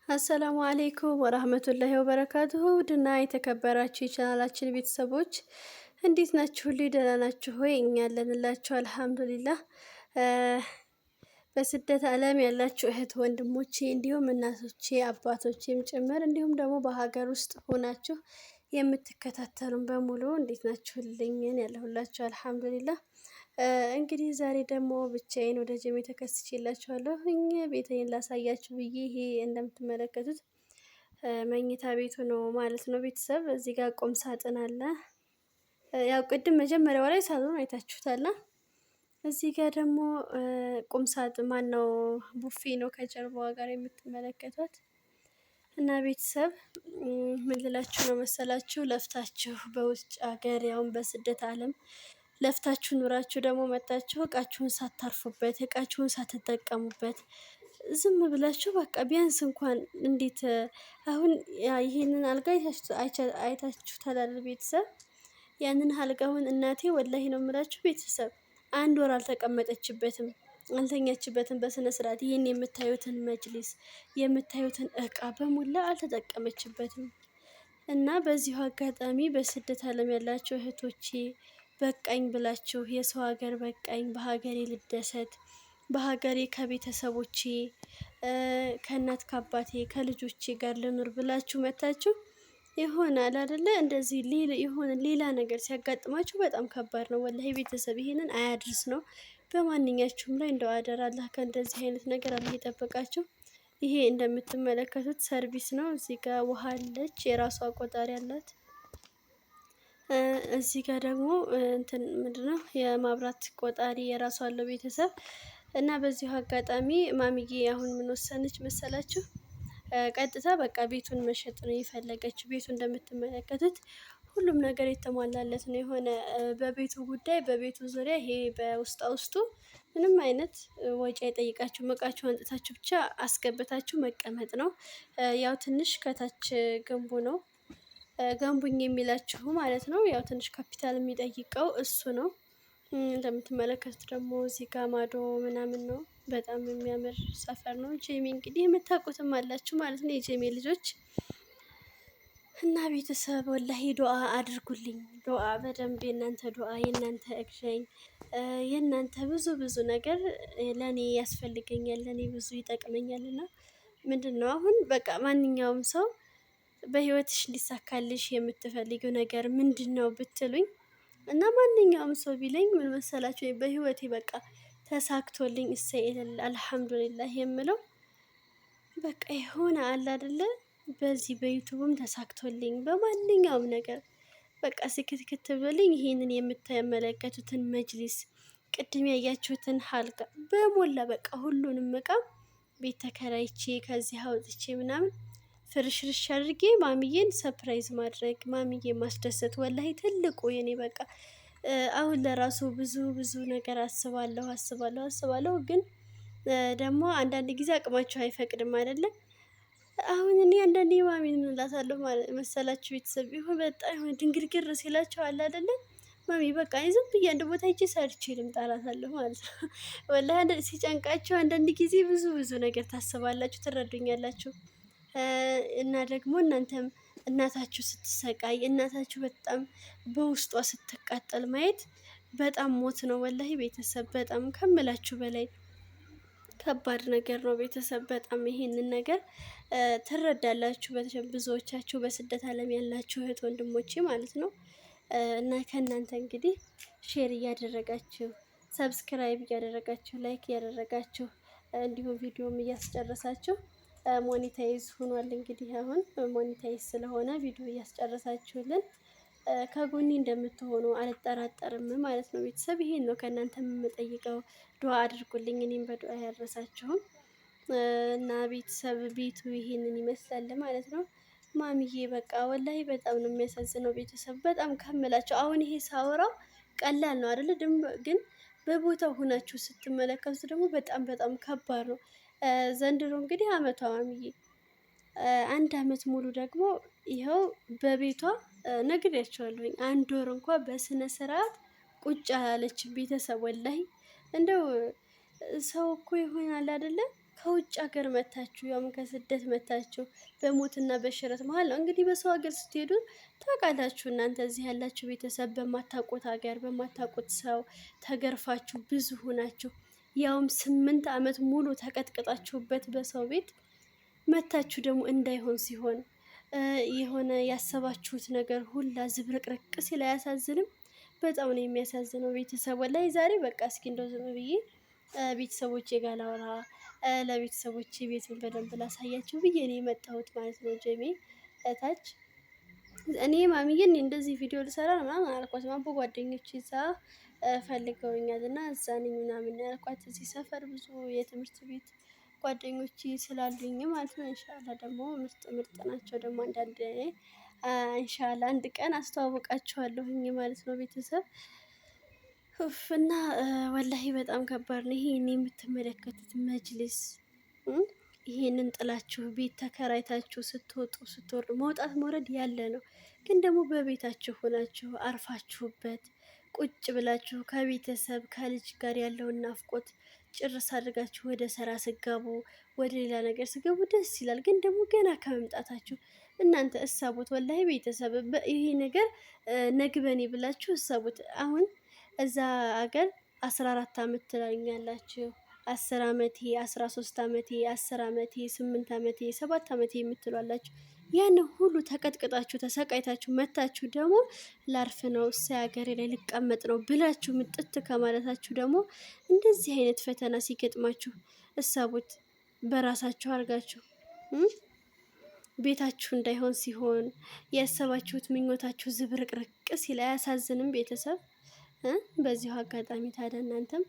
السلام عليكم ورحمة الله وبركاته። ውድና የተከበራችሁ የቻናላችን ቤተሰቦች እንዴት ናችሁ? ሁሉ ደህና ናችሁ ሆይ? እኛ ያለንላችሁ الحمد لله። በስደት ዓለም ያላችሁ እህት ወንድሞቼ፣ እንዲሁም እናቶቼ አባቶቼም ጭምር እንዲሁም ደግሞ በሀገር ውስጥ ሆናችሁ የምትከታተሉን በሙሉ እንዴት ናችሁልኝን? ያለሁላችሁ الحمد لله። እንግዲህ ዛሬ ደግሞ ብቻዬን ወደ ጀሜ ተከስቼላችኋለሁ። ቤቴን ላሳያችሁ ብዬ ይሄ እንደምትመለከቱት መኝታ ቤቱ ነው ማለት ነው። ቤተሰብ እዚህ ጋር ቁም ሳጥን አለ። ያው ቅድም መጀመሪያው ላይ ሳሎን አይታችሁታል። እዚህ ጋር ደግሞ ቁም ሳጥን ማነው ቡፌ ነው ከጀርባዋ ጋር የምትመለከቷት። እና ቤተሰብ ምን ልላችሁ ነው መሰላችሁ፣ ለፍታችሁ በውጭ ሀገር ያውን በስደት ዓለም ለፍታችሁ ኑራችሁ ደግሞ መጣችሁ እቃችሁን ሳታርፉበት እቃችሁን ሳትጠቀሙበት ዝም ብላችሁ በቃ ቢያንስ እንኳን እንዴት አሁን ይሄንን አልጋ አይታችሁታል አይደል ቤተሰብ? ያንን አልጋ አሁን እናቴ ወላሂ ነው የምላችሁ ቤተሰብ አንድ ወር አልተቀመጠችበትም፣ አልተኛችበትም በስነ ስርዓት። ይህን የምታዩትን መጅሊስ የምታዩትን እቃ በሙላ አልተጠቀመችበትም። እና በዚሁ አጋጣሚ በስደት ዓለም ያላችሁ እህቶቼ በቃኝ ብላችሁ የሰው ሀገር በቃኝ፣ በሀገሬ ልደሰት፣ በሀገሬ ከቤተሰቦቼ ከእናት ከአባቴ ከልጆቼ ጋር ልኑር ብላችሁ መታችሁ ይሆናል አይደለ? እንደዚህ የሆነ ሌላ ነገር ሲያጋጥማችሁ በጣም ከባድ ነው። ወላሂ ቤተሰብ ይሄንን አያድርስ ነው። በማንኛችሁም ላይ እንደው አደራ አላህ ከእንደዚህ አይነት ነገር አላህ ይጠብቃችሁ። ይሄ እንደምትመለከቱት ሰርቪስ ነው። እዚህ ጋር ውሃ አለች፣ የራሷ ቆጣሪ አላት። እዚህ ጋር ደግሞ እንትን ምንድነው የማብራት ቆጣሪ የራሷ አለው ቤተሰብ። እና በዚሁ አጋጣሚ ማሚዬ አሁን ምን ወሰነች መሰላችሁ? ቀጥታ በቃ ቤቱን መሸጥ ነው የፈለገችው። ቤቱ እንደምትመለከቱት ሁሉም ነገር የተሟላለት ነው። የሆነ በቤቱ ጉዳይ በቤቱ ዙሪያ ይሄ በውስጣ ውስጡ ምንም አይነት ወጪ አይጠይቃችሁም። እቃችሁን አንጥታችሁ ብቻ አስገብታችሁ መቀመጥ ነው። ያው ትንሽ ከታች ግንቡ ነው ገንቡኝ የሚላችሁ ማለት ነው። ያው ትንሽ ካፒታል የሚጠይቀው እሱ ነው። እንደምትመለከቱት ደግሞ እዚህ ጋ ማዶ ምናምን ነው። በጣም የሚያምር ሰፈር ነው። ጄሜ እንግዲህ የምታውቁትም አላችሁ ማለት ነው የጄሜ ልጆች እና ቤተሰብ ወላሂ ዱአ አድርጉልኝ። ዱአ በደንብ የእናንተ ዱአ፣ የእናንተ እግረኝ፣ የእናንተ ብዙ ብዙ ነገር ለእኔ ያስፈልገኛል፣ ለእኔ ብዙ ይጠቅመኛል። እና ምንድን ነው አሁን በቃ ማንኛውም ሰው በህይወትሽ እንዲሳካልሽ የምትፈልጊው ነገር ምንድን ነው ብትሉኝ እና ማንኛውም ሰው ቢለኝ ምን መሰላችሁ፣ በህይወቴ በቃ ተሳክቶልኝ እሰይ አልሐምዱሊላህ የምለው በቃ የሆነ አለ አይደለ፣ በዚህ በዩቱብም ተሳክቶልኝ በማንኛውም ነገር በቃ ስክትክት ብሎልኝ ይሄንን የምትመለከቱትን መጅሊስ ቅድም ያያችሁትን አልጋ በሞላ በቃ ሁሉንም እቃ ቤት ተከራይቼ ከዚህ አውጥቼ ምናምን ፍርሽርሽ አድርጌ ማሚዬን surprise ማድረግ ማሚዬን ማስደሰት ወላሂ ትልቁ የኔ በቃ አሁን ለራሱ ብዙ ብዙ ነገር አስባለሁ አስባለሁ አስባለሁ፣ ግን ደግሞ አንዳንድ ጊዜ አቅማችሁ አይፈቅድም አይደለም። አሁን እኔ አንዳንዴ ማሚን ምን እላታለሁ መሰላችሁ ቤተሰብ ይሁን በጣም ይሁን ድንግርግር ሲላቸው አለ አይደለ፣ ማሚ በቃ እኔ ዝም ብዬ አንድ ቦታ ሄጄ ሰርቼ ልምጣ እላታለሁ ማለት ነው። ወላሂ ሲጨንቃችሁ አንዳንድ ጊዜ ብዙ ብዙ ነገር ታስባላችሁ፣ ትረዱኛላችሁ። እና ደግሞ እናንተም እናታችሁ ስትሰቃይ እናታችሁ በጣም በውስጧ ስትቃጠል ማየት በጣም ሞት ነው። ወላሂ ቤተሰብ በጣም ከምላችሁ በላይ ከባድ ነገር ነው። ቤተሰብ በጣም ይሄንን ነገር ትረዳላችሁ። ብዙዎቻችሁ በስደት ዓለም ያላችሁ እህት ወንድሞቼ ማለት ነው። እና ከእናንተ እንግዲህ share እያደረጋችሁ subscribe እያደረጋችሁ like እያደረጋችሁ እንዲሁም ቪዲዮም እያስጨረሳችሁ monetize ሆኗል። እንግዲህ አሁን monetize ስለሆነ ቪዲዮ እያስጨረሳችሁልን ከጎኔ እንደምትሆኑ አልጠራጠርም ማለት ነው። ቤተሰብ ይሄን ነው ከእናንተ የምጠይቀው። ዱአ አድርጉልኝ፣ እኔም በዱአ ያረሳችሁም። እና ቤተሰብ ቤቱ ይሄንን ይመስላል ማለት ነው። ማሚዬ በቃ ወላሂ በጣም ነው የሚያሳዝነው ቤተሰብ በጣም ከምላቸው። አሁን ይሄ ሳወራው ቀላል ነው አይደለ? ግን በቦታው ሆናችሁ ስትመለከቱት ደግሞ በጣም በጣም ከባድ ነው። ዘንድሮ እንግዲህ አመቷ ማሚዬ አንድ አመት ሙሉ ደግሞ ይኸው በቤቷ ነግሬያቸዋለሁኝ። አንድ ወር እንኳ በስነ ስርዓት ቁጭ አላለችም። ቤተሰብ ወላሂ እንደው ሰው እኮ ይሆናል አይደለ? ከውጭ ሀገር መታችሁ ያውም ከስደት መታችሁ በሞትና በሽረት መሀል ነው። እንግዲህ በሰው ሀገር ስትሄዱ ታውቃላችሁ እናንተ እዚህ ያላችሁ ቤተሰብ በማታውቁት ሀገር በማታውቁት ሰው ተገርፋችሁ ብዙ ሆናችሁ ያውም 8 ዓመት ሙሉ ተቀጥቅጣችሁበት በሰው ቤት መታችሁ ደግሞ እንዳይሆን ሲሆን የሆነ ያሰባችሁት ነገር ሁላ ዝብርቅርቅ ሲል አያሳዝንም? በጣም ነው የሚያሳዝነው። ቤተሰብ ወላሂ ዛሬ በቃ እስኪ እንደው ዝም ብዬ ቤተሰቦቼ ጋር ላውራ፣ ለቤተሰቦቼ ቤቱን በደንብ ላሳያቸው ብዬ ነው የመጣሁት ማለት ነው። ጀሜ እታች እኔ ማሚዬን እንደዚህ ቪዲዮ ልሰራ ምናምን አልኳት። ማቦ ጓደኞች እዛ ፈልገውኛል እና እዛ ነኝ ምናምን ያልኳት። እዚህ ሰፈር ብዙ የትምህርት ቤት ጓደኞች ስላሉኝ ማለት ነው። ኢንሻአላ ደግሞ ምርጥ ምርጥ ናቸው። ደግሞ አንዳንድ ኢንሻአላ አንድ ቀን አስተዋውቃቸዋለሁኝ ማለት ነው ቤተሰብ እና ወላሂ በጣም ከባድ ነው። ይሄን የምትመለከቱት መጅልስ ይሄንን ጥላችሁ ቤት ተከራይታችሁ ስትወጡ ስትወርዱ መውጣት መውረድ ያለ ነው። ግን ደግሞ በቤታችሁ ሆናችሁ አርፋችሁበት ቁጭ ብላችሁ ከቤተሰብ ከልጅ ጋር ያለውን ናፍቆት ጭርስ አድርጋችሁ ወደ ስራ ስገቡ ወደ ሌላ ነገር ስገቡ ደስ ይላል። ግን ደግሞ ገና ከመምጣታችሁ እናንተ እሰቡት። ወላሂ ቤተሰብ ይሄ ነገር ነግበኔ ብላችሁ እሰቡት። አሁን እዛ አገር 14 አመት ትላኛላችሁ፣ 10 አመቴ፣ 13 አመቴ፣ 10 አመቴ፣ 8 አመቴ፣ 7 አመቴ የምትሏላችሁ። ያን ሁሉ ተቀጥቅጣችሁ ተሰቃይታችሁ መታችሁ ደግሞ ላርፍ ነው እሰይ ሀገሬ ላይ ልቀመጥ ነው ብላችሁ ምጥት ከማለታችሁ ደግሞ እንደዚህ አይነት ፈተና ሲገጥማችሁ እሰቡት። በራሳችሁ አድርጋችሁ ቤታችሁ እንዳይሆን ሲሆን ያሰባችሁት ምኞታችሁ ዝብርቅርቅ ሲል አያሳዝንም ቤተሰብ? በዚሁ አጋጣሚ ታዲያ እናንተም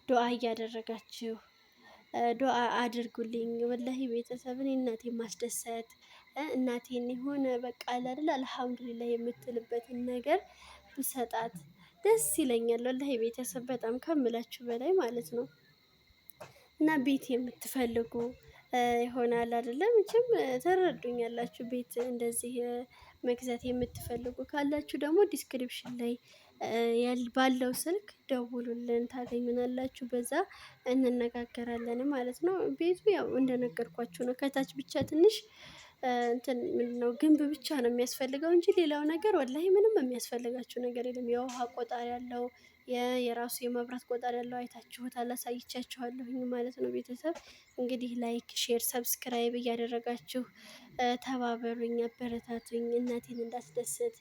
ዱአ እያደረጋችሁ ዱአ አድርጉልኝ። ወላሂ ቤተሰብን እናቴን ማስደሰት እናቴን የሆነ በቃ አይደል አልሐምዱሊላህ የምትልበትን ነገር ብሰጣት ደስ ይለኛል። ወላሂ ቤተሰብ በጣም ከምላችሁ በላይ ማለት ነው። እና ቤት የምትፈልጉ ይሆናል አይደለም መቼም ተረዱኛላችሁ። ቤት እንደዚህ መግዛት የምትፈልጉ ካላችሁ ደግሞ description ላይ ባለው ስልክ ደውሉልን፣ ታገኙናላችሁ። በዛ እንነጋገራለን ማለት ነው። ቤቱ ያው እንደነገርኳችሁ ነው። ከታች ብቻ ትንሽ እንትን ምንድነው ግንብ ብቻ ነው የሚያስፈልገው እንጂ ሌላው ነገር ወላሂ ምንም የሚያስፈልጋችሁ ነገር የለም። የውሃ ቆጣሪ ያለው፣ የራሱ የመብራት ቆጣሪ ያለው አይታችሁታል፣ አሳይቻችኋለሁኝ ማለት ነው። ቤተሰብ እንግዲህ like፣ share፣ subscribe እያደረጋችሁ ተባበሩኝ፣ አበረታቱኝ፣ እናቴን እንዳስደስት።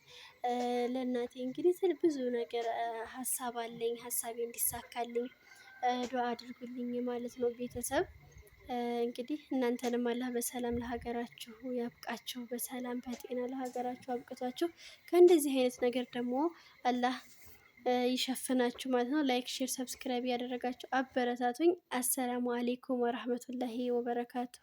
ለእናቴ እንግዲህ ብዙ ነገር ሀሳብ አለኝ፣ ሀሳቤ እንዲሳካልኝ ዱአ አድርጉልኝ ማለት ነው ቤተሰብ። እንግዲህ እናንተንም አላህ በሰላም ለሀገራችሁ ያብቃችሁ፣ በሰላም በጤና ለሀገራችሁ አብቅቷችሁ ከእንደዚህ አይነት ነገር ደግሞ አላህ ይሸፍናችሁ ማለት ነው። like፣ share፣ subscribe እያደረጋችሁ አበረታቱኝ። አሰላሙ አሌይኩም ወረህመቱላሂ ወበረካቱ።